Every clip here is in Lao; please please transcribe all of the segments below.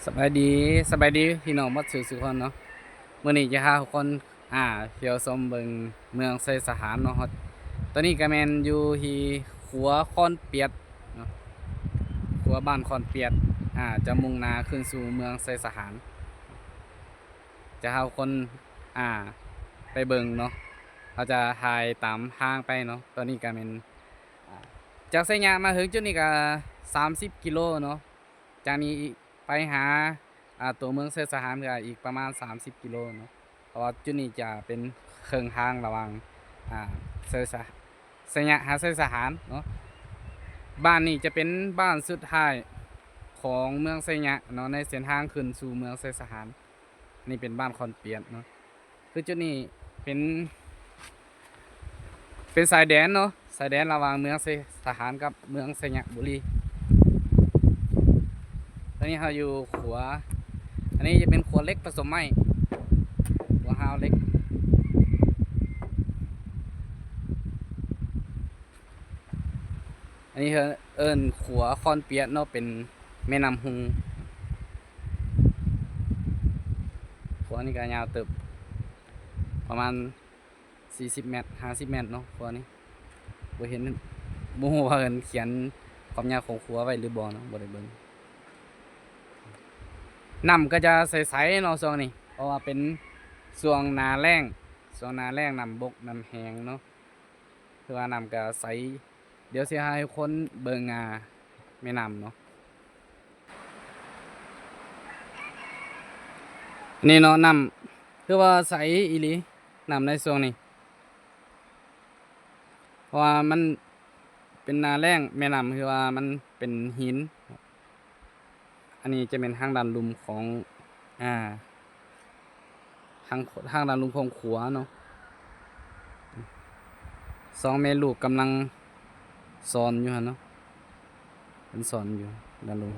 ສະບາຍດີ ສະບາຍດີພີ່ນ້ອງໝົດສູ່ສູ່ຄົນເນາະ. ມື້ນີ້ຈະພາທຸກຄົນ ອ່າ ທ່ຽວຊົມເບິ່ງເມືອງໄຊສະຖານເນາະ. ຕອນນີ້ກະແມ່ນຢູ່ທີ່ຂົວຄອນປຽດເນາະ, ຂົວບ້ານຄອນປຽດ ອ່າ ຈະມຸ່ງໜ້າຂຶ້ນສູ່ເມືອງໄຊສະຖານ. ຈະພາທຸກຄົນ ອ່າ ໄປເບິ່ງເນາະ, ເຮົາຈະຖ່າຍຕາມທາງໄປເນາະ. ຕອນນີ້ກະແມ່ນ ອ່າ ຈາກໄຊຍະມາເຖິງຈຸດນີ້ກະສາມສິບກິໂລເນາະ, ຈາກນີ້ໄປຫາ ອ່າ ຕົວເມືອງໄຊສະຖານກະອີກປະມານສາມສິບກິໂລເນາະ, ເພາະວ່າຈຸດນີ້ຈະເປັນເຄິ່ງທາງລະຫວ່າງ ອ່າ ໄຊສະ ໄຊຍະຫາໄຊສະຖານເນາະ. ບ້ານນີ້ຈະເປັນບ້ານສຸດທ້າຍຂອງເມືອງໄຊຍະເນາະ ໃນເສັ້ນທາງຂຶ້ນສູ່ເມືອງໄຊສະຖານ. ນີ້ເປັນບ້ານຄອນປຽດເນາະ, ຄືຈຸດນີ້ເປັນ ເປັນຊາຍແດນເນາະ, ຊາຍແດນລະຫວ່າງເມືອງໄຊສະຖານກັບເມືອງໄຊຍະບູລີ. ຕອນນີ້ເຮົາຢູ່ຂົວ ອັນນີ້ຈະເປັນຂົວເຫຼັກປະສົມໄມ້, ຂົວຮາວເຫຼັກ. ອັນນີ້ເອີ້ນຂົວຄອນປຽດເນາະ, ເປັນແມ່ນ້ຳຮຸ່ງ. ຂົວນີ້ກະຍາວເຕີບ ປະມານສີ່ສິບແມັດ ຫ້າສິບແມັດເນາະ ຂົວນີ້. ບໍ່ເຫັນ ບໍ່ຮູ້ວ່າເພິ່ນຂຽນຄວາມຍາວຂອງຂົວໄວ້ຫຼືບໍ່ເນາະ, ບໍ່ໄດ້ເບິ່ງ. ນ້ຳກະຈະໃສໆເນາະຊ່ວງນີ້ ເພາະວ່າເປັນຊ່ວງໜ້າແລ້ງ, ຊ່ວງໜ້າແລ້ງນ້ຳບົກນ້ຳແຫ້ງເນາະ. ຄືວ່ານ້ຳກະໃສ. ດຽວຊິໃຫ້ທຸກຄົນເບິ່ງ ອ່າ ແມ່ນ້ຳເນາະ. ນີ້ເນາະ ນ້ຳຄືວ່າໃສອີ່ຫຼີ ນ້ຳໃນຊ່ວງນີ້ ເພາະວ່າມັນເປັນໜ້າແລ້ງ, ແມ່ນ້ຳຄືວ່າມັນເປັນຫີນ. ອັນນີ້ຈະແມ່ນທາງດ້ານລຸ່ມຂອງ ອ່າ ທາງ ທາງດ້ານລຸ່ມຂອງຂົວເນາະ. ສອງແມ່ລູກກຳລັງສອນຢູ່ຫັ້ນເນາະ, ເພິ່ນສອນຢູ່ດ້ານລຸ່ມ.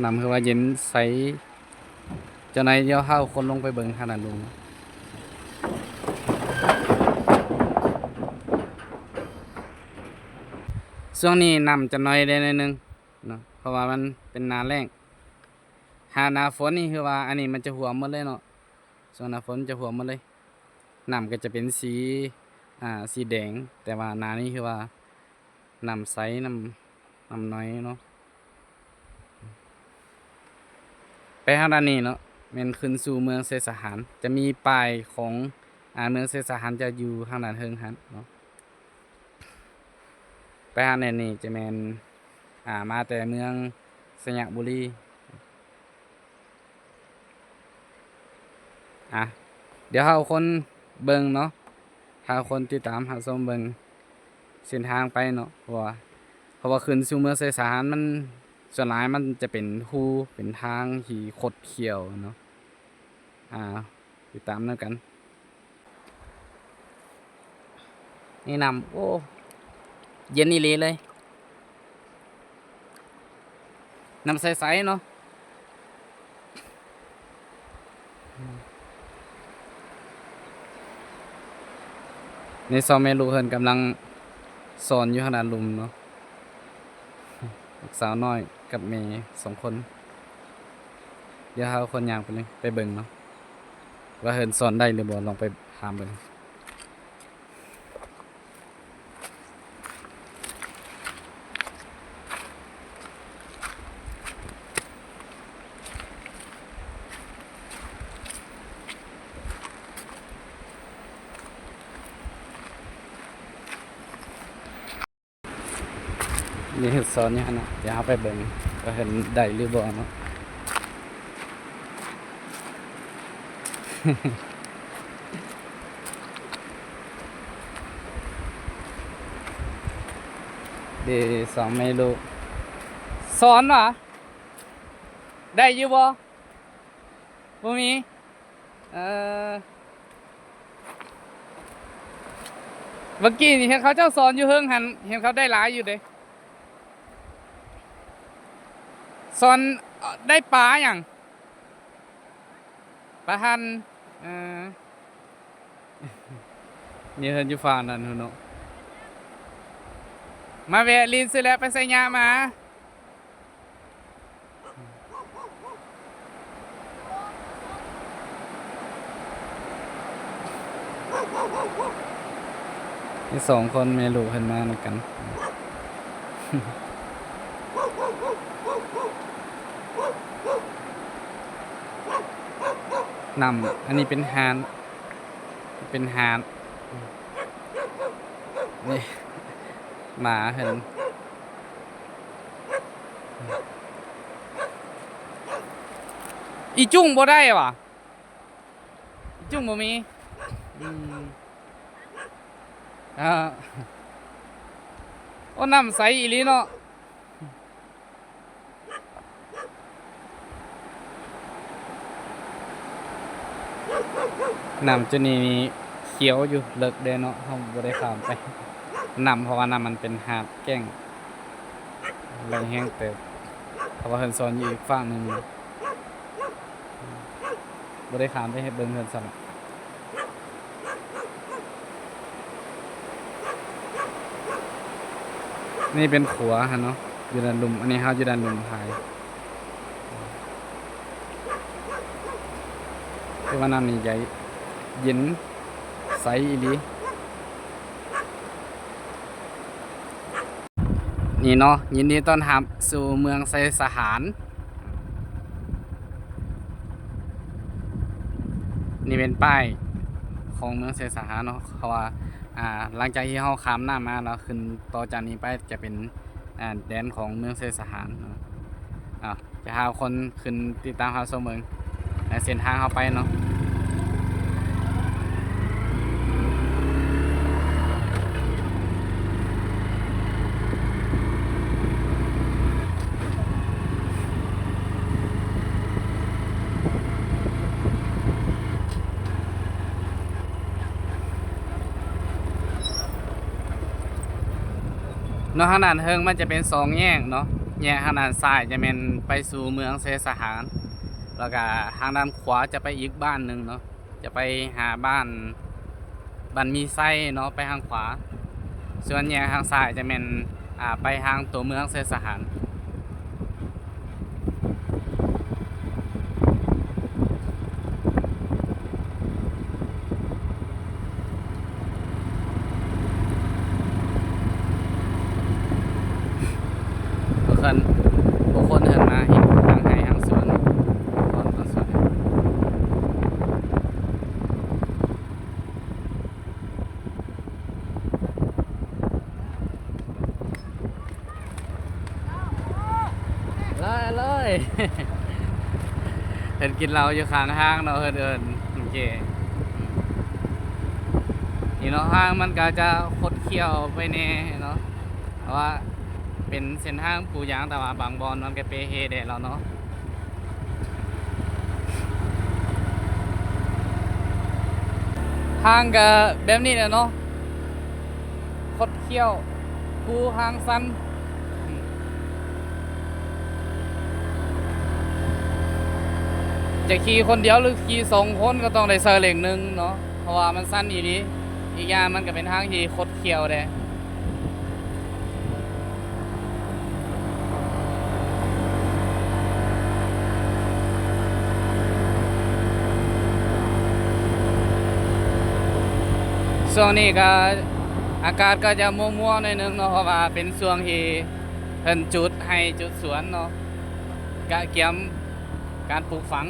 ນ້ຳຄືວ່າເຢັນໃສຈັ່ງໃດ, ດຽວເຮົາຄົນລົງໄປເບິ່ງທາງດ້ານລຸ່ມ. ຊ່ວງນີ້ນ້ຳຈະໜ້ອຍແດ່ໜ້ອຍໜຶ່ງເນາະ, ເພາະວ່າມັນເປັນໜ້າແລ້ງ. ຫາໜ້າຝົນນີ້ຄືວ່າ ອັນນີ້ມັນຈະຖ້ວມໝົດເລີຍເນາະ, ຊ່ວງໜ້າຝົນຈະຖ້ວມໝົດເລີຍ. ນ້ຳກະຈະເປັນສີ ອ່າ ສີແດງ, ແຕ່ວ່າໜ້ານີ້ຄືວ່ານ້ຳໃສ, ນ້ຳ ນ້ຳໜ້ອຍເນາະ. ໄປທາງດ້ານນີ້ເນາະ ແມ່ນຂຶ້ນສູ່ເມືອງໄຊສະຖານ, ຈະມີປ້າຍຂອງ ອ່າ ເມືອງໄຊສະຖານຈະຢູ່ທາງດ້ານເທິງຫັ້ນເນາະ. ໄປທາງດ້ານນີ້ຈະແມ່ນ ອ່າ ມາແຕ່ເມືອງໄຊຍະບູລີ. ອ່ະ ດຽວເຮົາຄົນເບິ່ງເນາະ, ເຮົາຄົນຕິດຕາມຮັບຊົມເບິ່ງເສັ້ນທາງໄປເນາະ, ເພາະວ່າ ເພາະວ່າຂຶ້ນສູ່ເມືອງໄຊສະຖານ ມັນ ສ່ວນຫຼາຍມັນຈະເປັນຮູ ເປັນທາງທີ່ຄົດຂ້ຽວເນາະ. ອ່າ ຕິດຕາມນຳກັນ. ນີ້ນ້ຳ ໂອ້ ເຢັນອີ່ຫຼີເລີຍ, ນ້ຳໃສໆເນາະ. ນີ້ສອງແມ່ລູກເພິ່ນກຳລັງສອນຢູ່ທາງດ້ານລຸ່ມເນາະ, ລູກສາວນ້ອຍກັບແມ່ສອງຄົນ. ດຽວເຮົາຄົນຍ່າງໄປເລີຍ ໄປເບິ່ງເນາະ ວ່າເພິ່ນສອນໄດ້ຫຼືບໍ່, ລອງໄປຖາມເບິ່ງ. ນີ້ເພິ່ນສອນຢູ່ຫັ້ນນະ, ດຽວເຮົາໄປເບິ່ງວ່າເພິ່ນໄດ້ຫຼືບໍ່ເນາະ. ເດ ສອງແມ່ລູກ ສອນຫວາ? ໄດ້ຢູ່ບໍ່? ບໍ່ມີ. ເອີ ເມື່ອກີ້ນີ້ເຫັນເຂົາເຈົ້າສອນຢູ່ເທິງຫັ້ນ, ເຫັນເຂົາໄດ້ຫຼາຍຢູ່ເດ້. ສອນ ເອີ ໄດ້ປາຫຍັງ? ປາທັນ. ເອີ ມີເຮືອນຢູ່ຝັ່ງນັ້ນພຸ້ນເນາະ. ມາແວະຫຼິ້ນຊື່ແຫຼະ ໄປໄຊຍະມາ. ມີສອງຄົນແມ່ລູກເພິ່ນມານຳກັນ. ນ້ຳ ອັນນີ້ເປັນຫາດ ເປັນຫາດ ນີ້ ໝາເພິ່ນ ອີຈຸ້ງບໍ່ໄດ້ຫວາ? ຈຸ້ງບໍ່ມີ. ອືມ ອ່າ ໂອ້ ນ້ຳໃສອີ່ຫຼີເນາະ. ນ້ຳຈຸດນີ້ນີ້ຂຽວຢູ່ ເລິກເດ້ເນາະ ເຮົາບໍ່ໄດ້ຂ້າມໄປ ນ້ຳ ເພາະວ່ານ້ຳມັນເປັນຫາດແກ້ງ ໄຫຼແຮງເຕີບ ເພາະວ່າເຮືອນຊອນຢູ່ອີກຟາກໜຶ່ງ. ບໍ່ໄດ້ຂ້າມໄປເຮັດເບິ່ງເຮືອນຊານ. ນີ້ເປັນຂົວຫັ້ນເນາະ ຢູ່ດ້ານລຸ່ມ ອັນນີ້ເຮົາຢູ່ດ້ານລຸ່ມພາຍ. ຄືວ່ານ້ຳນີ້ໃຫຍ່ ເຢັນ ໃສອີ່ຫຼີ. ນີ້ເນາະ ຍິນດີຕ້ອນຮັບສູ່ເມືອງໄຊສະຖານ. ນີ້ເປັນປ້າຍຂອງເມືອງໄຊສະຖານເນາະ ເພາະວ່າ ອ່າ ຫຼັງຈາກທີ່ເຮົາຂ້າມນ້ຳມາແລ້ວ ຂຶ້ນຕໍ່ຈາກນີ້ໄປຈະເປັນ ອ່າ ແດນຂອງເມືອງໄຊສະຖານເນາະ. ອ່າ ຈະພາຄົນຂຶ້ນຕິດຕາມຮັບຊົມເບິ່ງໃນເສັ້ນທາງເຮົາໄປເນາະ. ເນາະ ທາງດ້ານເທິງມັນຈະເປັນສອງແຍກເນາະ ແຍກທາງດ້ານຊ້າຍຈະແມ່ນໄປສູ່ເມືອງໄຊສະຖານ ແລ້ວກະທາງດ້ານຂວາຈະໄປອີກບ້ານໜຶ່ງເນາະ ຈະໄປຫາບ້ານ ບ້ານມີໄຊເນາະ ໄປທາງຂວາ ສ່ວນແຍກທາງຊ້າຍຈະແມ່ນ ອ່າ ໄປທາງຕົວເມືອງໄຊສະຖານ. ບາງຄົນ ບາງຄົນເພິ່ນມາເຮັດທາງໄຮ່ທາງສວນ ເພິ່ນກິນເຫຼົ້າຢູ່ຂ້າງທາງເນາະ ເພິ່ນເອີ້ນ ໂອເຄ. ນີ້ເນາະ ທາງມັນກະຈະຄົດຄ້ຽວໄປແດ່ເນາະ ເພາະວ່າເປັນເສັ້ນທາງປູຢາງ ແຕ່ວ່າບາງບ່ອນມັນກະເປເຮແດ່ແລ້ວເນາະ. ທາງກະແບບນີ້ແຫຼະເນາະ ຄົດຄ້ຽວ ພູທາງຊັນ ຈະຂີ່ຄົນດຽວ ຫຼື ຂີ່ສອງຄົນ ກະຕ້ອງໄດ້ໃຊ້ເຫຼັ້ງໜຶ່ງເນາະ ເພາະວ່າມັນຊັນອີ່ຫຼີ ອີກຢ່າງມັນກະເປັນທາງທີ່ຄົດ ຂ້ຽວເດ້. ຊ່ວງນີ້ກະ ອາກາດກະຈະມົວໆໜ້ອຍໜຶ່ງເນາະ ເພາະວ່າເປັນຊ່ວງທີ່ເພິ່ນຈູດໄຮ່ຈູດສວນເນາະ ກະກຽມ ການປູກຝັງ.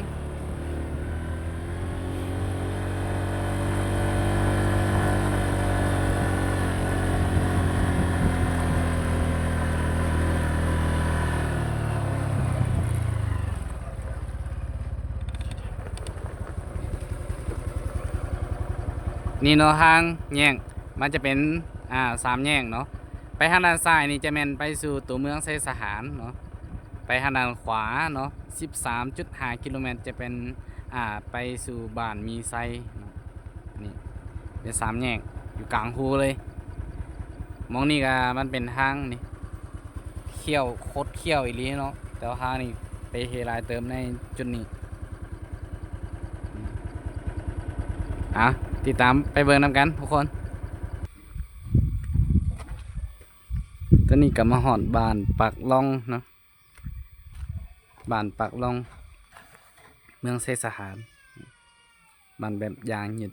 ນີ້ເນາະ ທາງແຍກ ມັນຈະເປັນ ອ່າ ສາມແຍກເນາະ. ໄປທາງດ້ານຊ້າຍນີ້ຈະແມ່ນໄປສູ່ຕົວເມືອງໄຊສະຖານເນາະ, ໄປທາງດ້ານຂວາເນາະ ສິບສາມຈຸດຫ້າກິໂລແມັດ ຈະເປັນ ອ່າ ໄປສູ່ບ້ານມີໄຊເນາະ. ນີ້ເປັນສາມແຍກຢູ່ກາງພູເລີຍ. ໝ່ອງນີ້ກະມັນເປັນທາງນີ້ ຄ້ຽວ ຄົດຄ້ຽວອີ່ຫຼີເນາະ, ແຕ່ວ່າທາງນີ້ເປເຮຫຼາຍເຕີບໃນຈຸດນີ້. ອ່າ ຕິດຕາມໄປເບິ່ງນຳກັນທຸກຄົນ. ໂຕ ອັນນີ້ກໍມາຮອດບ້ານປາກລ່ອງເນາະ, ບ້ານປາກລ່ອງ ເມືອງໄຊສະຖານ, ບ້ານແບບຢ່າງ ຍະ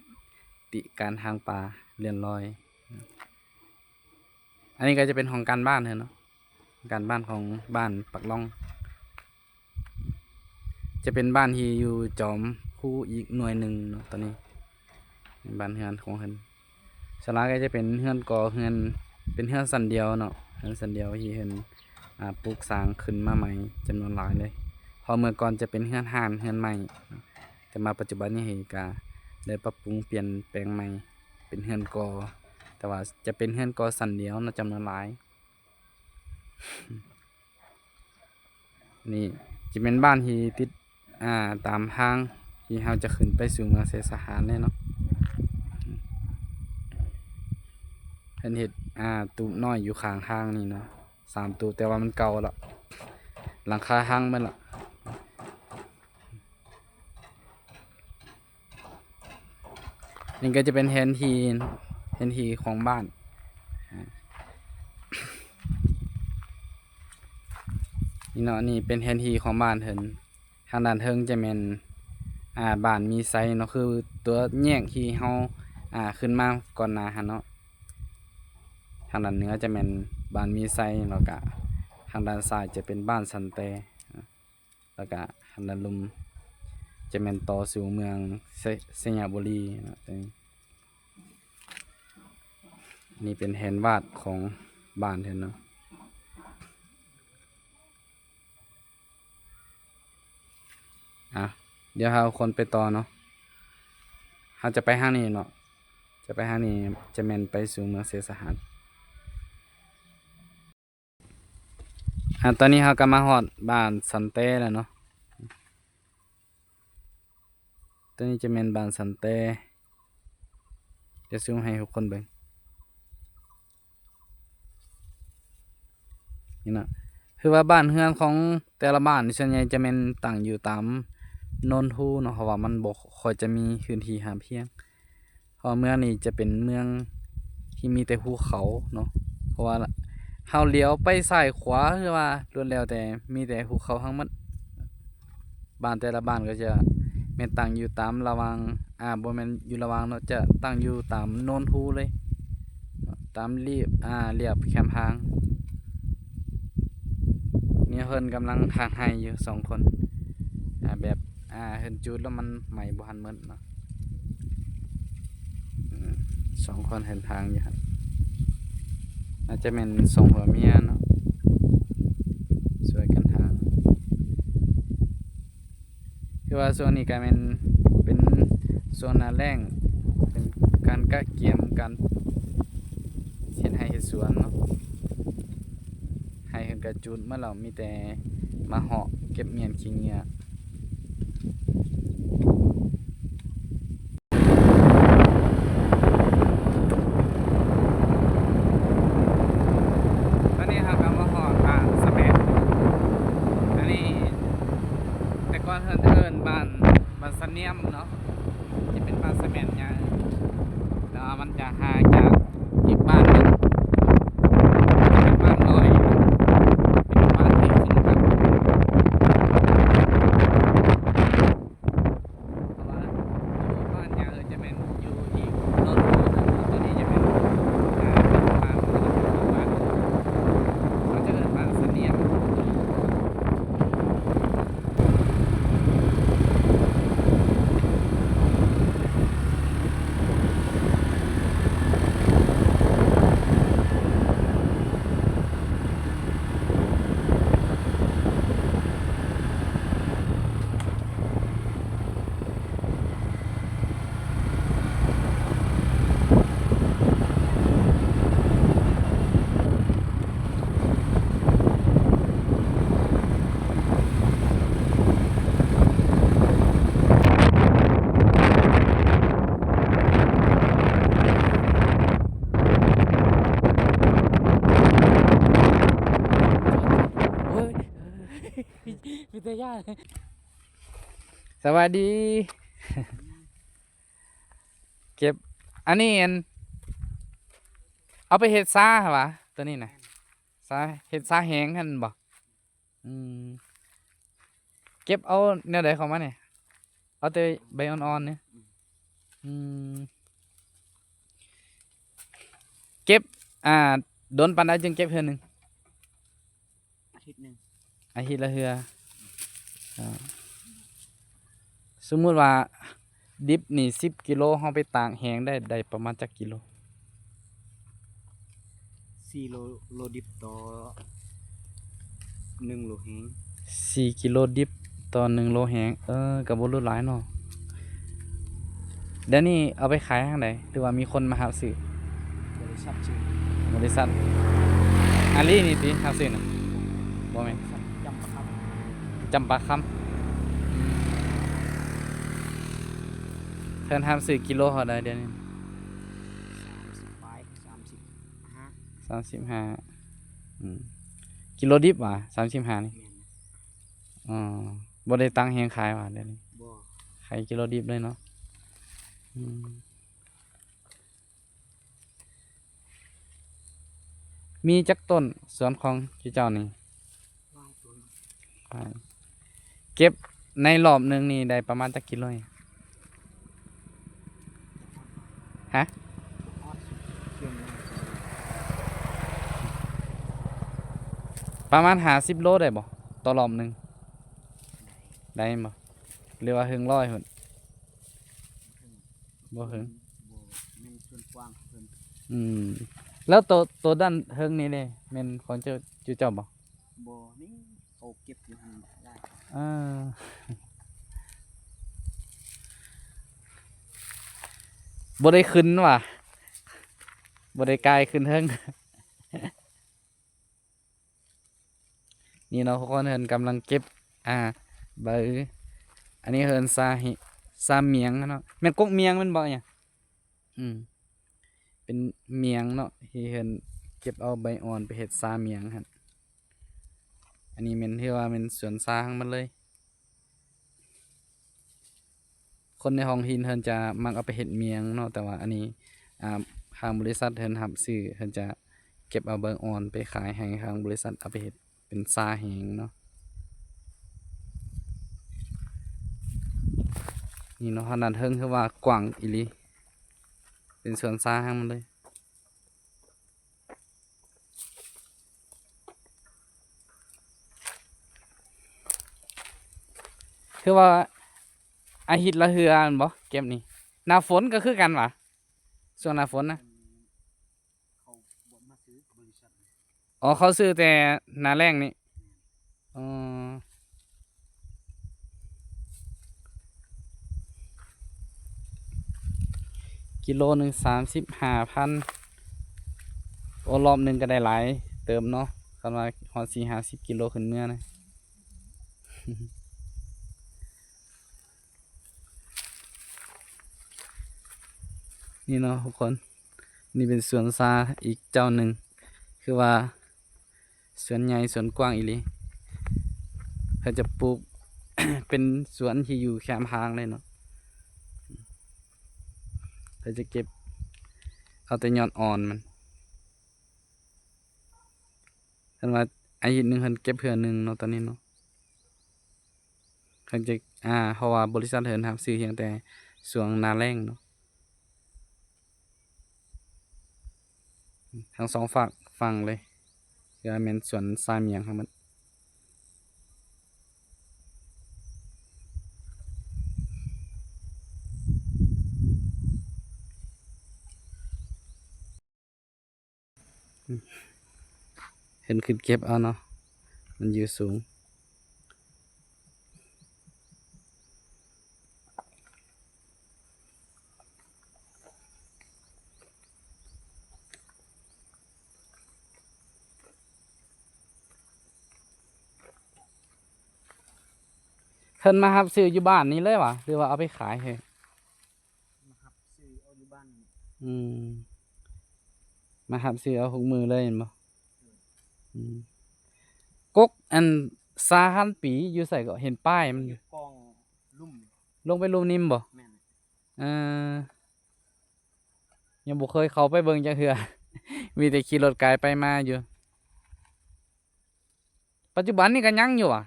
ຕິການທາງປ່າເລື່ອນລອຍ. ອັນນີ້ກໍຈະເປັນຫ້ອງການບ້ານເນາະ, ການບ້ານຂອງບ້ານປາກລ່ອງ ຈະເປັນບ້ານທີ່ຢູ່ຈອມພູອີກໜ່ວຍໜຶ່ງເນາະ. ຕອນນີ້ເປັນບ້ານເຮືອນຂອງເພິ່ນ, ສ່ວນຫຼາຍກໍຈະເປັນເຮືອນກໍ່ ເຮືອນ ເປັນເຮືອນຊັ້ນດຽວເນາະ, ເຮືອນຊັ້ນດຽວທີ່ເພິ່ນ ອ່າ ປຸກສ້າງຂຶ້ນມາໃໝ່ຈຳນວນຫຼາຍເລີຍ. ເພາະເມື່ອກ່ອນຈະເປັນເຮືອນຮ້າງ ເຮືອນໄມ້, ແຕ່ມາປັດຈຸບັນນີ້ກໍໄດ້ປັບປຸງປ່ຽນແປງໃໝ່ເປັນເຮືອນກໍ່, ແຕ່ວ່າຈະເປັນເຮືອນກໍ່ຊັ້ນດຽວເນາະ ຈຳນວນຫຼາຍ. ນີ້ຈະເປັນບ້ານທີ່ຕິດ ອ່າ ຕາມທາງທີ່ເຮົາຈະຂຶ້ນໄປສູ່ເມືອງໄຊສະຖານເລີຍເນາະ. ເພິ່ນເຮັດ ອ່າ ຕູບນ້ອຍຢູ່ຂ້າງທາງນີ້ເນາະ, ສາມຕູບ, ແຕ່ວ່າມັນເກົ່າລະ, ຫຼັງຄາພັງເບິດລະ. ນີ້ກໍຈະເປັນແຜນທີ່ ແຜນທີ່ຂອງບ້ານ ອາ ນີ້ເນາະ, ນີ້ເປັນແຜນທີ່ຂອງບ້ານເພິ່ນ. ທາງດ້ານເທິງຈະແມ່ນ ອາ ບ້ານມີໄຊເນາະ, ຄືຕົວແຍກທີ່ເຮົາ ອາ ຂຶ້ນມາກ່ອນໜ້າຫັ້ນເນາະ. ທາງດ້ານເໜືອຈະແມ່ນບ້ານມີໄຊ, ແລ້ວກະທາງດ້ານຊ້າຍຈະເປັນບ້ານສັນແຕ. ແລ້ວກະທາງດ້ານລຸ່ມຈະແມ່ນຕໍ່ສູ່ເມືອງໄຊ ໄຊຍະບູລີເນາະ. ນີ້ເປັນແຜນວາດຂອງບ້ານເພິ່ນເນາະ. ອ່ະ ດຽວເຮົາຄົນໄປຕໍ່ເນາະ, ເຮົາຈະໄປທາງນີ້ເນາະ, ຈະໄປທາງນີ້ ຈະແມ່ນໄປສູ່ເມືອງເຊສະຫານ. ອ່າ ຕອນນີ້ເຮົາກໍມາຮອດບ້ານສັນແຕແລ້ວເນາະ. ຕົວນີ້ຈະແມ່ນບ້ານສັນແຕ, ຈະຊູມໃຫ້ທຸກຄົນເບິ່ງ. ນີ້ນະ, ຄືວ່າບ້ານເຮືອນຂອງແຕ່ລະບ້ານນີ້ ສ່ວນໃຫຍ່ຈະແມ່ນຕັ້ງຢູ່ຕາມໂນນພູເນາະ, ເພາະວ່າມັນບໍ່ຄ່ອຍຈະມີພື້ນທີ່ຫາບຮຽງ. ເພາະວ່າເມືອງນີ້ຈະເປັນເມືອງທີ່ມີແຕ່ພູເຂົາເນາະ, ເພາະວ່າເຮົາຫຼຽວໄປຊ້າຍຂວາ ຄືວ່າລ້ວນແລ້ວແຕ່ມີແຕ່ພູເຂົາທັງໝົດ. ບ້ານແຕ່ລະບ້ານກໍຈະແມ່ນຕັ້ງຢູ່ຕາມລະຫວ່າງ ອາ ບໍ່ແມ່ນຢູ່ລະຫວ່າງເນາະ, ຈະຕັ້ງຢູ່ຕາມໂນນພູເລີຍ, ຕາມລຽບ ອາ ລຽບແຄມທາງ. ເມຍເພິ່ນກຳລັງຖາງໄຮ່ຢູ່ສອງຄົນ, ອາ ແບບ ອາ ເພິ່ນຈູດແລ້ວມັນໄໝ້ບໍ່ທັນໝົດເນາະ. ອືມ ສອງຄົນເຫັນທາງຢູ່ຫັ້ນ, ອາດຈະແມ່ນສອງຜົວເມຍເນາະ, ຊ່ວຍກັນຖາງ. ຄືວ່າຊ່ວງນີ້ກໍແມ່ນເປັນຊ່ວງໜ້າແລ້ງ, ເປັນການກະກຽມການເຮັດໄຮ່ເຮັດສວນເນາະ. ໄຮ່ເພິ່ນກະຈູດໝົດແລ້ວ, ມີແຕ່ມາເຫາະເກັບໝ້ຽນຂີ້ເຫຍື້ອ. ຕອນນີ້ເຮົາກໍມາຮອດບ້ານສະແໝດ. ອັນນີ້ແຕ່ກ່ອນເພິ່ນເອີ້ນບ້ານ ບ້ານສະໜຽມເນາະ, ຈະເປັນບ້ານສະແໝດໃຫຍ່, ແຕ່ວ່າມັນຈະຫ່າງຈາກອີກບ້ານໜຶ່ງ, ເປັນບ້ານນ້ອຍ, ເປັນບ້ານທີ່ຂຶ້ນກັບ ເພາະວ່າຢູ່ບ້ານຍາເອີຈະແມ່ນຢູ່ອີກໂນນພູໜຶ່ງ, ຕົວນີ້ຈະແມ່ນ ອ່າ ບ້ານ ບ້ານ ເຂົາຈະເອີ້ນບ້ານສະໜຽມ. ໂອ້ຍ ມີແຕ່ຫຍ້າ. ສະບາຍດີ. ເກັບ ອັນນີ້ ອັນ ເອົາໄປເຮັດຊາຫວາ ຕົວນີ້ນະ? າ ເຮັດຊາແຫ້ງຫັ້ນບໍ່? ອືມ ເກັບເອົາແນວໃດເຂົ້າມານີ້? ເອົາແຕ່ໃບອ່ອນໆນີ້? ອືມ ເກັບ ອ່າ ດົນປານໃດຈຶ່ງເກັບເທື່ອໜຶ່ງ? ອາທິດໜຶ່ງ ອາທິດລະເທື່ອ. ອ່າ ສົມມຸດວ່າດິບນີ້ສິບກິໂລ ເຮົາໄປຕາກແຫ້ງໄດ້ ໄດ້ປະມານຈັກກິໂລ? ສີ່ໂລ ໂລດິບຕໍ່ໜຶ່ງໂລແຫ້ງ. ສີ່ກິໂລດິບຕໍ່ໜຶ່ງໂລແຫ້ງ ເອີ ກໍບໍ່ຫຼຸດຫຼາຍເນາະ. ດຽວນີ້ເອົາໄປຂາຍທາງໃດ ຫຼືວ່າມີຄົນມາຮັບຊື້? ບໍລິສັດຊື້. ບໍລິສັດອາລີນີ້ຕິຮັບຊື້ນະ? ບໍ່ແມ່ນ ບໍລິສັດຈຳປາຄຳ. ຈຳປາຄຳ. ເພິ່ນຮັບຊື້ກິໂລເທົ່າໃດດຽວນີ້? ສາມສິບປາຍ ສາມສິບຫ້າ. ສາມສິບຫ້າ. ອືມ ກິໂລດິບຫວາ? ສາມສິບຫ້ານີ້. ແມ່ນ. ອໍ ບໍ່ໄດ້ຕາກແຫ້ງຂາຍຫວາດຽວນີ້? ບໍ່. ຂາຍກິໂລດິບເລີຍເນາະ. ອືມ ມີຈັກຕົ້ນສວນຂອງເຈົ້ານີ້? ຫຼາຍຕົ້ນ. ເກັບໃນລອບໜຶ່ງນີ້ໄດ້ປະມານຈັກກິໂລ? ຮະ? ປະມານຫ້າສິບໂລໄດ້ບໍ່ ຕໍ່ລອບໜຶ່ງ? ໄດ້. ໄດ້ບໍ່ ຫຼືວ່າເຖິງຮ້ອຍພຸ້ນ? ບໍ່ເຖິງ. ບໍ່ ແມ່ນສວນກວ້າງເພິ່ນ. ອືມ ແລ້ວໂຕ ໂຕດ້ານເທິງນີ້ເດ້ ແມ່ນຂອງເຈົ້າ ເຈົ້າບໍ່? ບໍ່ ນີ້ເຂົາເກັບຢູ່ຫັ້ນຫຼາຍ. ເອີ ບໍ່ໄດ້ຂຶ້ນຫວາ? ບໍ່ໄດ້ກາຍຂຶ້ນເທິງ. ນີ້ເນາະ ທຸກຄົນ ເພິ່ນກຳລັງເກັບ ອ່າ ໃບ ອັນນີ້ເອີ້ນຊາ ຊາມຽງເນາະ. ແມ່ນກົກມຽງແມ່ນບໍ່? ຫຍັງ ອືມ ເປັນມຽງເນາະ ທີ່ເພິ່ນເກັບເອົາໃບອ່ອນໄປເຮັດຊາມຽງຫັ້ນ. ອັນນີ້ແມ່ນ ຖືວ່າແມ່ນສວນຊາຂອງມັນເລີຍ. ຄົນໃນທ້ອງຖິ່ນເພິ່ນຈະມັກເອົາໄປເຮັດມຽງເນາະ, ແຕ່ວ່າອັນນີ້ ອ່າ ທາງບໍລິສັດເພິ່ນຮັບຊື້ ເພິ່ນຈະເກັບເອົາໃບອ່ອນໄປຂາຍໃຫ້ທາງບໍລິສັດເອົາໄປເຮັດເປັນຊາແຫ້ງເນາະ. ນີ້ເນາະ ທາງດ້ານເທິງຄືວ່າກວ້າງອີ່ຫຼີ ເປັນສວນຊາຂອງມັນເລີຍ. ຄືວ່າອາທິດລະເທື່ອແມ່ນບໍ່ ເກັບນີ້? ໜ້າຝົນກໍຄືກັນຫວາ? ຊ່ວງໜ້າຝົນນະ? ເຂົາບໍ່ມາຊື້ບໍລິສັດ. ອໍ ເຂົາຊື້ແຕ່ໜ້າແລ້ງນີ້. ແມ່ນ. ອໍ ກິໂລໜຶ່ງສາມສິບຫ້າພັນ. ໂອ້ ລອບໜຶ່ງກໍໄດ້ຫຼາຍເຕີບເນາະ ຄັນວ່າຮອດສີ່ຫ້າສິບກິໂລຂຶ້ນເມືອນະ. ນີ້ເນາະທຸກຄົນ ນີ້ເປັນສວນຊາອີກເຈົ້າໜຶ່ງ ຄືວ່າ ສວນໃຫຍ່ສວນກວ້າງອີ່ຫຼີ. ເຂົາຈະປູກ ເປັນສວນທີ່ຢູ່ແຄມທາງເລີຍເນາະ. ເຂົາຈະເກັບເອົາແຕ່ຍອດອ່ອນມັນ. ເພິ່ນວ່າອາທິດໜຶ່ງເພິ່ນເກັບເທື່ອໜຶ່ງເນາະ ຕອນນີ້ເນາະ. ເພິ່ນຈະ ອ່າ ເພາະວ່າບໍລິສັດເພິ່ນຮັບຊື້ພຽງແຕ່ຊ່ວງໜ້າແລ້ງເນາະ. ທັງສອງຟາກຝັ່ງເລີຍ ຄືວ່າແມ່ນສວນຊາມຽງທັງໝົດ. ເພິ່ນຂຶ້ນເກັບເອົາເນາະ ມັນຢູ່ສູງ. ເພິ່ນມາຮັບຊື້ຢູ່ບ້ານນີ້ເລີຍຫວາ ຫຼືວ່າເອົາໄປຂາຍເຮີ? ມາຮັບຊື້ເອົາຢູ່ບ້ານນີ້. ອືມ ມາຮັບຊື້ເອົາທຸກມື້ເລີຍແມ່ນບໍ່? ອືມ ກົກອັນຊາພັນປີຢູ່ໃສກໍ? ເຫັນປ້າຍມັນຢູ່ ກອງລຸ່ມ ລົງໄປລຸ່ມນີ້ແມ່ນບໍ່? ແມ່ນ. ເອີ ຍັງບໍ່ເຄີຍເຂົ້າໄປເບິ່ງຈັກເທື່ອ ມີແຕ່ຂີ່ລົດກາຍໄປມາຢູ່. ປັດຈຸບັນນີ້ກໍຍັງຢູ່ຫວາ?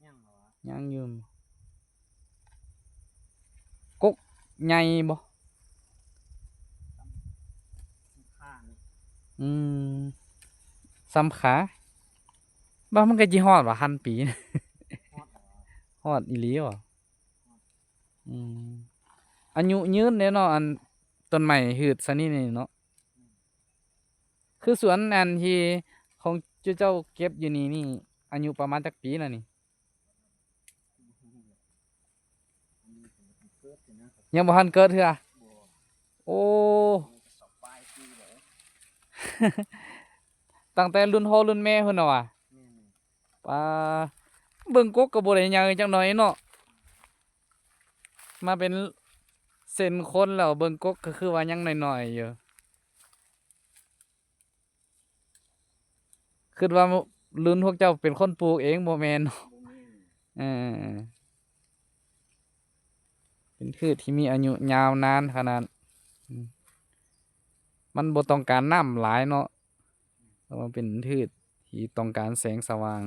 ຍັງຢູ່. ຍັງຢູ່. ກົກໃຫຍ່ບໍ່? ສ່ຳຂານີ້. ອືມ ສ່ຳຂາ. ວ່າມັນກໍຊິຮອດຫວາ ພັນປີ? ຮອດ ຮອດອີ່ຫຼີຫວາ? ຮອດ. ອືມ ອາຍຸຍືນເດ້ເນາະ ອັນ ຕົ້ນໄມ້ພືດຊະນິດນີ້ເນາະ. ຄືສວນອັນທີ່ຂອງເຈົ້າເກັບຢູ່ນີ້ ນີ້ອາຍຸປະມານຈັກປີແລ້ວນີ້? ຍັງບໍ່ທັນເກີດເທື່ອ. ໂອ້ ຕັ້ງແຕ່ລຸ້ນພໍ່ລຸ້ນແມ່ພຸ້ນນະຫວາ. ປາ ເບິ່ງກົກກໍບໍ່ໄດ້ໃຫຍ່ຈັກໜ້ອຍເນາະ. ມາເປັນເຊັ່ນຄົນແລ້ວ ເບິ່ງກົກກໍຄືວ່າຍັງນ້ອຍໆຢູ່. ຄິດວ່າລຸ້ນພວກເຈົ້າເປັນຄົນປູກເອງ ບໍ່ແມ່ນເນາະ? ບໍ່ແມ່ນ. ເອີ ເປັນພືດທີ່ມີອາຍຸຍາວນານຂະໜາດ. ອືມ ມັນບໍ່ຕ້ອງການນ້ຳຫຼາຍເນາະ. ເພາະວ່າເປັນພືດທີ່ຕ້ອງການແສງສະຫວ່າງ.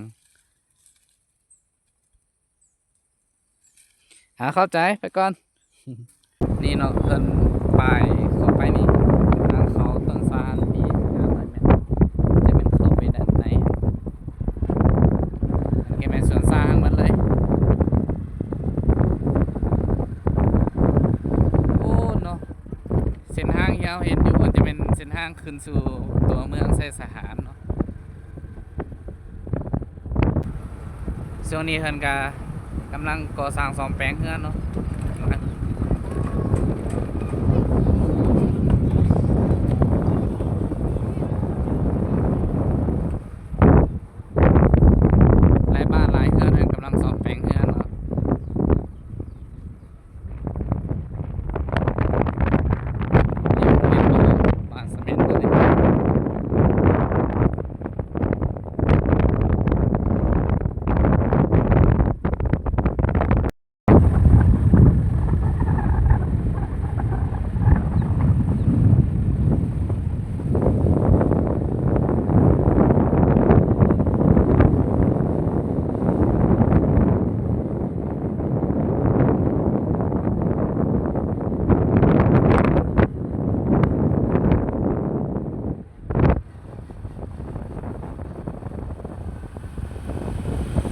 ອາ ເຂົ້າໃຈ ໄປກ່ອນ. ນີ້ເນາະ ເພິ່ນປ້າຍເຂົ້າໄປນີ້ ທາງເຂົ້າຕົ້ນຊານມີຫ້າຮ້ອຍແມັດ ຈະແມ່ນເຂົ້າໄປດ້ານໃນ ມັນກໍແມ່ນສວນຊາທາງໝົດເລີຍ. ໂອ້ ເນາະ ເສັ້ນທາງທີ່ເຮົາເຫັນຢູ່ ມັນຈະແມ່ນເສັ້ນທາງຂຶ້ນສູ່ຕົວເມືອງໄຊສະຫານເນາະ. ຊ່ວງນີ້ເພິ່ນກະກຳລັງກໍ່ສ້າງສ້ອມແປງເຮືອນເນາະ. ຫຼາຍບ້ານຫຼາຍເຮືອນເພິ່ນກຳລັງສ້ອມແປງເຮືອນເນາະ.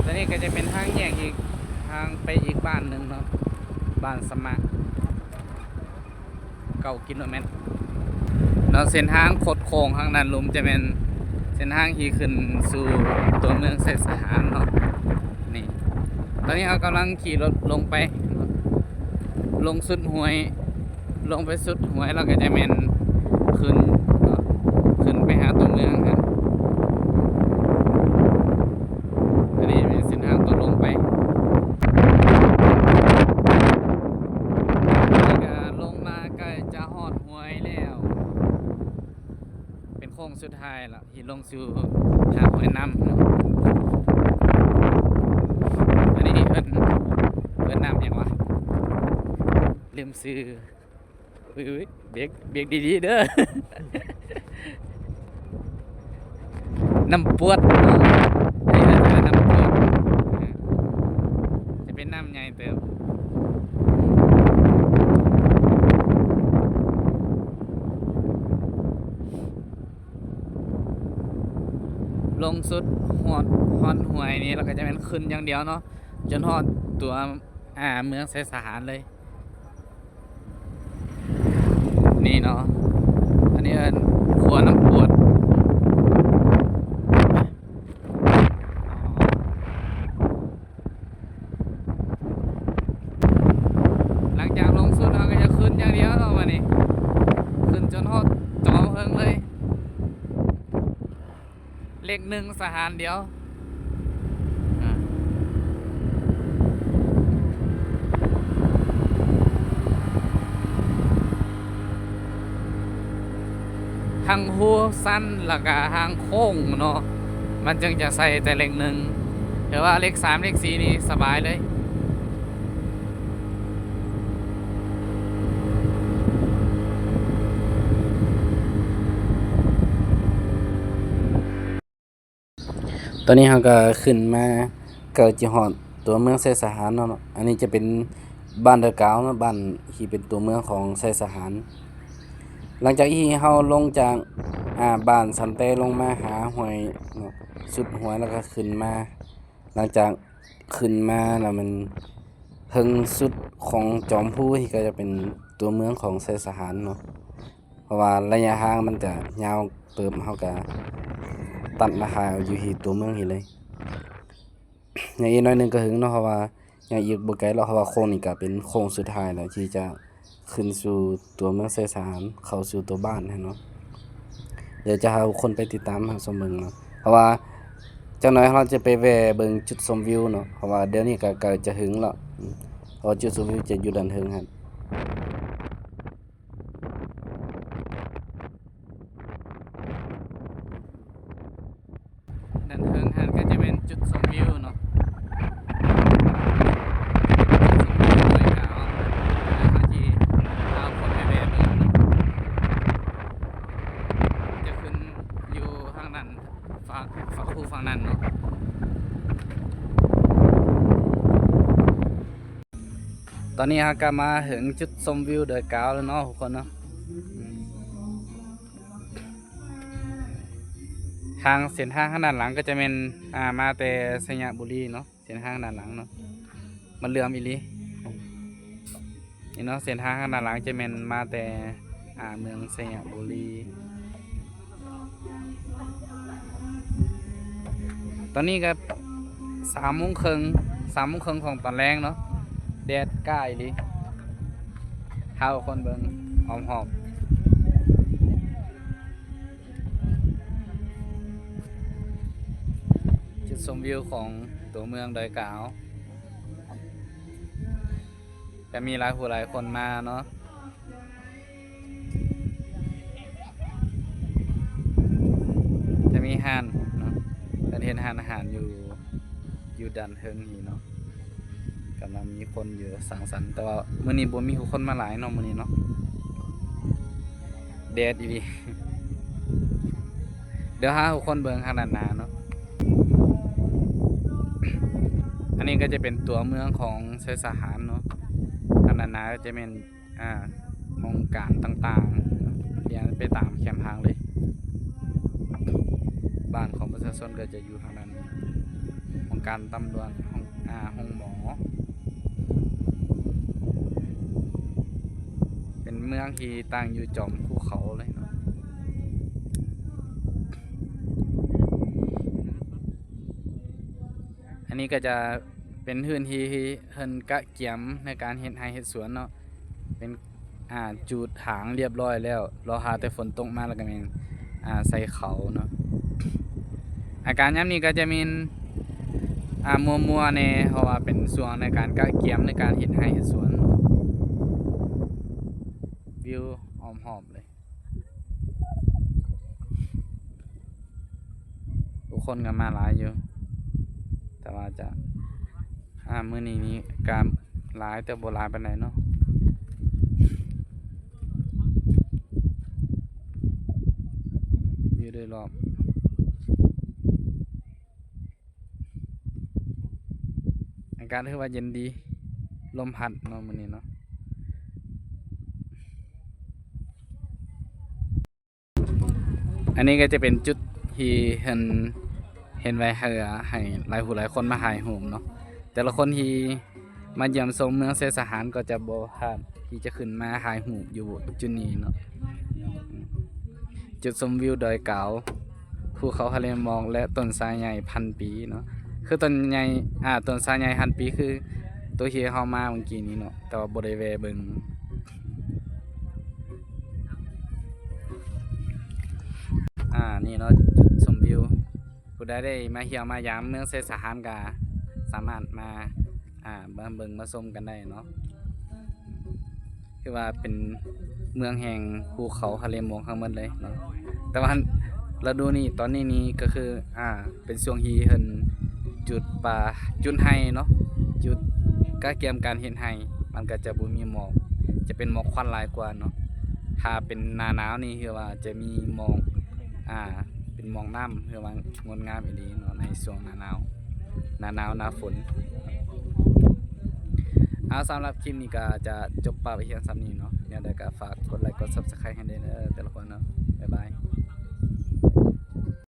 ແລະນີ້ກໍຈະເປັນທາງແຍກອີກ ທາງໄປອີກບ້ານໜຶ່ງເນາະ ບ້ານສະໝະ. ເກົ້າກິໂລແມັດເນາະ. ເສັ້ນທາງຄົດໂຄ້ງທາງດ້ານລຸ່ມຈະແມ່ນເສັ້ນທາງທີ່ຂຶ້ນສູ່ຕົວເມືອງໄຊສະຫານເນາະ. ນີ້ ຕອນນີ້ເຮົາກຳລັງຂີ່ລົດລົງໄປເນາະ ລົງສຸດຫ້ວຍ ລົງໄປສຸດຫ້ວຍ ແລ້ວກໍຈະແມ່ນຂຶ້ນເນາະ ຂຶ້ນໄປຫາຕົວເມືອງຫັ້ນ. ອັນນີ້ເປັນເສັ້ນທາງຕົວລົງໄປ. ແລ້ວກໍລົງມາໃກ້ຈະຮອດຫ້ວຍແລ້ວ ເປັນໂຄ້ງສຸດທ້າຍລະທີ່ລົງສູ່ຫາຫ້ວຍນ້ຳເນາະ. ອັນນີ້ເອີ້ນ ເອີ້ນນ້ຳຫຍັງວະ? ລືມຊື່. ອຸ້ຍ ເບກ ເບກດີໆເດີ. ນ້ຳປວດເນາະ ອັນນີ້ເອີ້ນວ່ານ້ຳປວດ ຈະເປັນນ້ຳໃຫຍ່ເຕີບ. ລົງສຸດຮອດ ຮອດຫ້ວຍນີ້ ແລ້ວກໍຈະແມ່ນຂຶ້ນຢ່າງດຽວເນາະ ຈົນຮອດຕົວ ອ່າ ເມືອງໄຊສະຫານເລີຍ. ນີ້ເນາະ ອັນນີ້ເອີ້ນຂົວນ້ຳປວດ. ຫຼັງຈາກລົງສຸດ ເຮົາກໍຈະຂຶ້ນຢ່າງດຽວເນາະ ບາດນີ້ ຂຶ້ນຈົນຮອດຈອມເທິງເລີຍ. ເລກໜຶ່ງສະຫານດຽວ. ທາງຮູ້ຊັນ ແລ້ວກະທາງໂຄ້ງເນາະ ມັນຈຶ່ງຈະໃສ່ແຕ່ເລກໜຶ່ງ ແຕ່ວ່າເລກສາມ ເລກສີ່ນີ້ສະບາຍເລີຍ. ເ ຕອນນີ້ເຮົາກໍຂຶ້ນມາໃກ້ຈະຮອດຕົວເມືອງໄຊສະຫານແລ້ວເນາະ. ອັນນີ້ຈະເປັນບ້ານດອຍກາວເນາະ, ບ້ານທີ່ເປັນຕົວເມືອງຂອງໄຊສະຫານ. ຫຼັງຈາກທີ່ເຮົາລົງຈາກ ອ່າ ບ້ານສຳແຕລົງມາຫາຫ້ວຍເນາະ, ສຸດຫ້ວຍແລ້ວກໍຂຶ້ນມາ. ຫຼັງຈາກຂຶ້ນມາແລ້ວ ມັນເທິງສຸດຂອງຈອມພູທີ່ກໍຈະເປັນຕົວເມືອງຂອງໄຊສະຫານເນາະ. ເພາະວ່າໄລຍະທາງມັນຈະຍາວເຕີບ, ເຮົາກະຕັດມາຖ່າຍເອົາຢູ່ທີ່ຕົວເມືອງນີ້ເລີຍ. ຍັງອີກໜ້ອຍໜຶ່ງກໍເຖິງເນາະ, ເພາະວ່າຍັງອີກບໍ່ໄກແລ້ວ, ເພາະວ່າໂຄ້ງນີ້ກະເປັນໂຄ້ງສຸດທ້າຍແລ້ວທີ່ຈະຂຶ້ນສູ່ຕົວເມືອງໄຊສະຫານ, ເຂົ້າສູ່ຕົວບ້ານຫັ້ນເນາະ. ດຽວຈະພາທຸກຄົນໄປຕິດຕາມຮັບຊົມເບິ່ງເນາະ, ເພາະວ່າຈັກໜ້ອຍເຮົາຈະໄປແວ່ເບິ່ງຈຸດຊົມວິວເນາະ, ເພາະວ່າດຽວນີ້ກໍໃກ້ຈະເຖິງແລ້ວ, ເພາະວ່າຈຸດຊົມວິວຈະຢູ່ດ້ານເທິງຫັ້ນ. ດ້ານເທິງຫັ້ນກໍຈະແມ່ນຈຸດຊົມວິວເນາະ, ຈຸດຊົມວິວດອຍກາວ, ແລ້ວເຮົາຊິພາຄົນໄປແວ່ເບິ່ງເນາະ, ຈະຂຶ້ນຢູ່ທາງດ້ານ ຝັ່ງ ຝັ່ງ ຝັ່ງນັ້ນເນາະ. ຕອນນີ້ເຮົາກໍມາເຖິງຈຸດຊົມວິວດອຍກາວແລ້ວເນາະທຸກຄົນເນາະ. ທາງ ເສັ້ນທາງທາງດ້ານຫຼັງກໍຈະແມ່ນ ອ່າ ມາແຕ່ໄຊຍະບູລີເນາະ, ເສັ້ນທາງດ້ານຫຼັງເນາະ. ມັນເຫຼື້ອມອີ່ຫຼີ. ນີ້ເນາະ, ເສັ້ນທາງທາງດ້ານຫຼັງຈະແມ່ນມາແຕ່ ອ່າ ເມືອງໄຊຍະບູລີ. ຕອນນີ້ກໍສາມໂມງເຄິ່ງ, ສາມໂມງເຄິ່ງຂອງຕອນແລງເນາະ, ແດດກ້າອີ່ຫຼີ. ພາທຸກຄົນເບິ່ງອ້ອມຮອບ ຈຸດຊົມວິວຂອງຕົວເມືອງດອຍກາວ. ຈະມີຫຼາຍຜູ້ຫຼາຍຄົນມາເນາະ, ຈະມີຮ້ານເນາະ, ເພິ່ນເຮັດຮ້ານອາຫານຢູ່ ຢູ່ດ້ານເທິງນີ້ເນາະ, ກຳລັງມີຄົນຢູ່ສັງສັນ, ແຕ່ວ່າມື້ນີ້ບໍ່ມີຜູ້ຄົນມາຫຼາຍເນາະ, ມື້ນີ້ເນາະ. ແດດອີ່ຫຼີ. ດຽວພາທຸກຄົນເບິ່ງທາງດ້ານໜ້າເນາະ. ອັນນີ້ກໍຈະເປັນຕົວເມືອງຂອງໄຊສະຫານເນາະ, ທາງດ້ານໜ້າກໍຈະແມ່ນ ອ່າ ຫ້ອງການຕ່າງໆ ລຽງໄປຕາມແຄມທາງເລີຍ. ບ້ານຂອງປະຊາຊົນກໍຈະຢູ່ທາງດ້ານ ຫ້ອງການຕຳຫຼວດ, ຫ້ອງ ອ່າ ໂຮງໝໍ. ເປັນເມືອງທີ່ຕັ້ງຢູ່ຈອມພູເຂົາເລີຍເນາະ. ອັນນີ້ກໍຈະເປັນພື້ນທີ່ທີ່ເພິ່ນກະກຽມໃນການເຮັດໄຮ່ເຮັດສວນເນາະ, ເປັນ ອ່າ ຈູດຖາງລຽບຮ້ອຍແລ້ວ, ລໍຖ້າແຕ່ຝົນຕົກມາແລ້ວກໍແມ່ນ ອ່າ ໃສ່ເຂົ້າເນາະ. ອາກາດຍາມນີ້ກໍຈະແມ່ນ ອ່າ ມົວໆແດ່ ເພາະວ່າເປັນຊ່ວງໃນການກະກຽມໃນການເຮັດໄຮ່ເຮັດສວນ. ວິວອ້ອມຮອບເລີຍ. ຜູ້ຄົນກໍມາຫຼາຍຢູ່, ແຕ່ວ່າຈະ ອ່າ ມື້ນີ້ນີ້ກໍຫຼາຍແຕ່ບໍ່ຫຼາຍປານໃດເນາະ. ຢູ່ໂດຍລອບ ອາກາດຖືວ່າເຢັນດີ, ລົມພັດເນາະມື້ນີ້ເນາະ. ອັນນີ້ກໍຈະເປັນຈຸດທີ່ເພິ່ນເຮັດໄວ້ເພື່ອໃຫ້ຫຼາຍຜູ້ຫຼາຍຄົນມາຖ່າຍຮູບເນາະ. ແຕ່ລະຄົນທີ່ມາຢ້ຽມຊົມເມືອງໄຊສະຫານກໍຈະບໍ່ພາດທີ່ຈະຂຶ້ນມາຖ່າຍຮູບຢູ່ຈຸດນີ້ເນາະ. ຈຸດຊົມວິວດອຍກາວ, ພູເຂົາທະເລໝອກ ແລະ ຕົ້ນຊາໃຫຍ່ພັນປີເນາະ. ຄືຕົ້ນໃຫຍ່ ອ່າ ຕົ້ນຊາໃຫຍ່ພັນປີ ຄືໂຕທີ່ເຮົາມາເມື່ອກີ້ນີ້ເນາະ, ແຕ່ວ່າບໍ່ໄດ້ແວ່ເບິ່ງ. ອ່າ ນີ້ເນາະ ຈຸດຊົມວິວ. ຜູ້ໃດໄດ້ມາທ່ຽວມາຢາມເມືອງໄຊສະຫານ ກໍສາມາດມາ ອ່າ ມາເບິ່ງມາຊົມກັນໄດ້ເນາະ. ຄືວ່າເປັນເມືອງແຫ່ງພູເຂົາທະເລໝອກທັງໝົດເລີຍເນາະ. ແຕ່ວ່າລະດູນີ້ ຕອນນີ້ນີ້ກໍຄື ອ່າ ເປັນຊ່ວງທີ່ເພິ່ນຈູດປ່າ ຈູດໄຮ່ເນາະ, ຈູດກະກຽມການເຮັດໄຮ່, ມັນກໍຈະບໍ່ມີໝອກ, ຈະເປັນໝອກຄວັນຫຼາຍກວ່າເນາະ. ຖ້າເປັນໜ້າໜາວນີ້ ຄືວ່າຈະມີໝອກ ອ່າ ໝອກນ້ຳ ຄືວ່າງົດງາມອີ່ຫຼີເນາະ ໃນຊ່ວງໜ້າໜາວ ໜ້າໜາວໜ້າຝົນ. ເອົາ ສຳລັບຄລິບນີ້ກໍຈະຈົບປະໄວ້ພຽງສ່ຳນີ້ເນາະ. ແນວໃດກໍຝາກກົດໄລກ໌ ກົດ Subscribe ໃຫ້ແດ່ເດີ ແຕ່ລະຄົນເນາະ. ບາຍບາຍ.